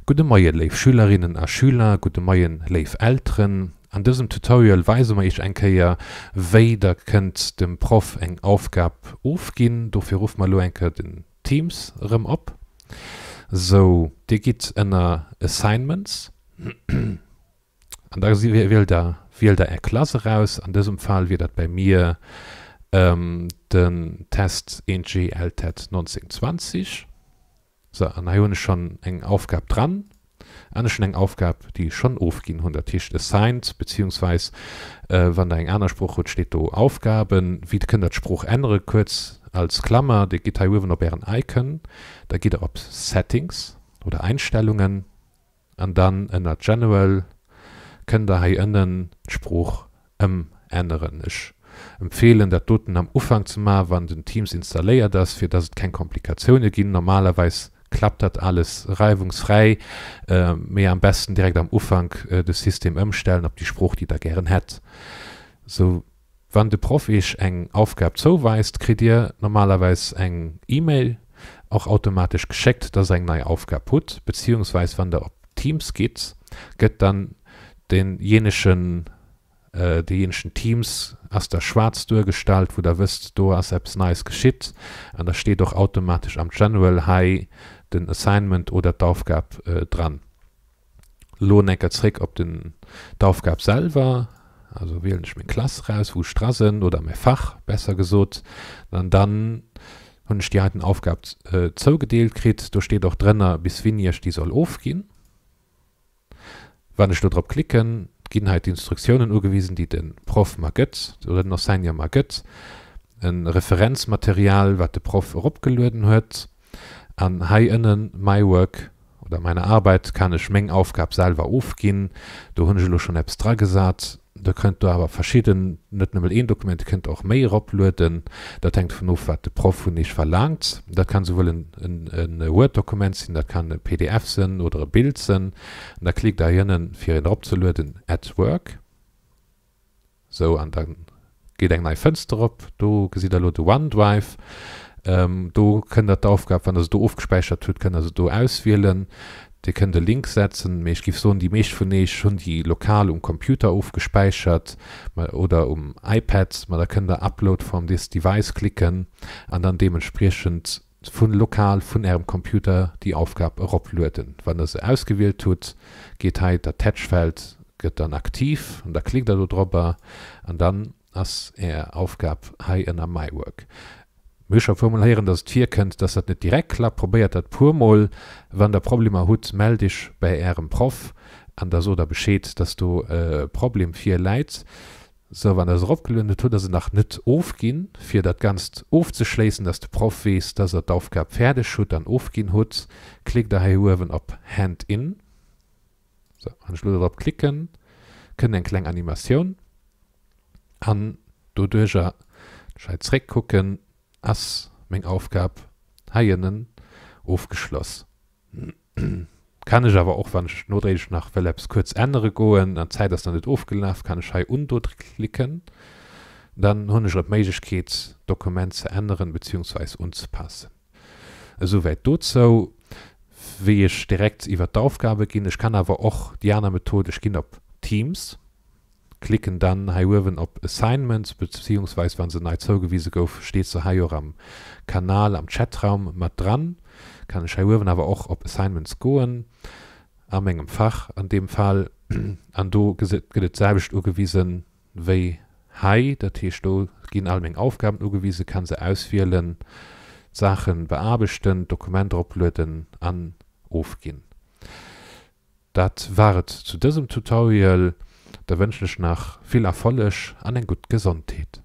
Gudde Moien léif Schülerinnen a Schüler, gudde Moien léif Elteren. An dësem Tutorial weise mer iech eng Kéier wéi der kënnt dem Proff eng Aufgab ofginn. Dofir ruffe mer elo eng Kéier den Teams erëm op. Sou, dir gitt ënner Assignments an da wielt der wielt der är Klass eraus. An dësem Fall wier dat bäi mir den Test 1G LTEtt 1920. Sou, an hei hunn ech schonn eng Aufgab dran. An ech hunn eng Aufgab, déi ech schonn ofginn hunn, dat heescht assigned, beziehungsweis wann Der eng aner Sprooch hutt, steet do Aufgaben. Wéi kënnt Der d'Sprooch ännere? Kuerz als Klammer, Dir gitt hei uewen op Ären Icon, da gitt Der op Settings oder Einstellungen an dann ënner General kënnt Der hei ënnen d'Sprooch Ëmänneren. Ech empfeelen dat doten am Ufank ze maachen, wann den Teams installéiert ass, fir dass et keng Komplikatioune ginn. Normalerweis klappt dat alles reiwungsfräi, mee am besten direkt am Ufank de System ëmstellen op déi Sprooch déi der gären hätt. Sou wann de Proff iech eng Aufgab zouweist, kritt dir normalerweis eng E-Mail och automatesch geschéckt, dass der eng nei Aufgab hutt, beziehungsweis wann der op Teams gitt, gëtt dann deenjeenegen deejéinegen Teams ass da schwaarz duergestallt, wou der wësst, do ass eppes Neies geschitt an da steet och automatesch am General hei den Assignment oder d'Aufgab dran. Lo en Enker zréck op den d'Aufgab selwer, also wielen ech meng Klass eraus, wou ech dra sinn, oder mäi Fach besser gesot, an dann hunn ech déi heiten Aufgab zougedeelt kritt. Do steet och drënner, bis wéini ech déi soll ofginn. Wann ech do drop klicken, ginn hei d'Instruktiounen ugewisen, déi de Proff mer gëtt oder den Enseignant mer gëtt, e Referenzmaterial, wat de Proff eropgelueden huet, an hei ënnen My Work oder Meine Arbeit kann ech meng Aufgab selwer ofginn. Do hunn ech elo schonn eppes dragesat. Der kënnt do awer verschidden, net nëmmen een Dokument, Dir kënnt och méi eroplueden. Dat hänkt dovun of, wat de Proff vun Iech verlaangt. Dat kann souwuel en Word-Dokument sinn, dat kann e pdf sinn oder e Bild sinn. An da klickt Der hei ënnen, fir een eropzelueden, Add Work. Sou, an da geet eng nei Fënster op. Do gesitt Der elo de OneDrive. Do kënnt Der d'Aufgab, wann Der se do ofgespäichert hutt, kënnt Der se do auswielen. Dir kënnt e Link setzen, mee ech giff soen, déi meescht vun eech hunn déi lokal um Computer ofgespäichert oder um iPad. Ma da kënnt der Upload from this device klicken an dann deementspriechend vun lokal vun ärem Computer déi Aufgab eroplueden. Wann der se ausgewielt hutt, geet hei d'Attach-Feld gëtt dann aktiv an da klickt der do drobber an dann ass är Aufgab hei ënner My Work. Mir hu scho e puer mol héieren, dass et virkënnt, dass dat net direkt klappt. Probéiert dat puer mol. Wann der Problemer hutt, mellt iech bäi ärem Proff an da sot der Bescheed, dass do e Problem virläit. Sou, wann der se eropgelueden hutt, hutt der se nach net ofginn. Fir dat Ganzt ofzeschléissen, dass de Proff weess, dass der d'Aufgab fäerdeg hutt an ofginn hutt, klickt der hei uewen op Hand in. Sou, wann ech elo do drop klicken, kënnt eng kleng Animatioun an doduercher, ech hei zréck kucken, ass meng Aufgab hei ënnen ofgeschloss. Kann ech awer och, wann ech nodréiglech nach wëll eppes kuerz ännere goen an d'Zäit ass nach net ofgelaf, kann ech hei Undo klicken, dann hunn ech erëm d'Méiglechkeet d'Dokument ze änneren beziehungsweis unzepassen. Esouwäit dozou, wéi ech direkt iwwert d'Aufgabe ginn. Ech kann awer och déi aner Method, ech ginn op Teams, klicken dann hei uewen op Assignments, beziehungsweis wa se nei zougewise gouf, steet se hei och am Kanal, am Chatraum mat dran. Kann ech hei uewen awer och op Assignments goen, a mengem Fach an deem Fall, an do gëtt et d'selwecht ugewisen, wéi hei, dat heescht do ginn all meng Aufgaben ugewisen, kann se auswielen, d'Saachen beaarbechten, d'Dokument eroplueden an ofginn. Dat war et zu dësem Tutorial, da wënschen ech nach vill Erfolleg an eng gutt Gesondheet.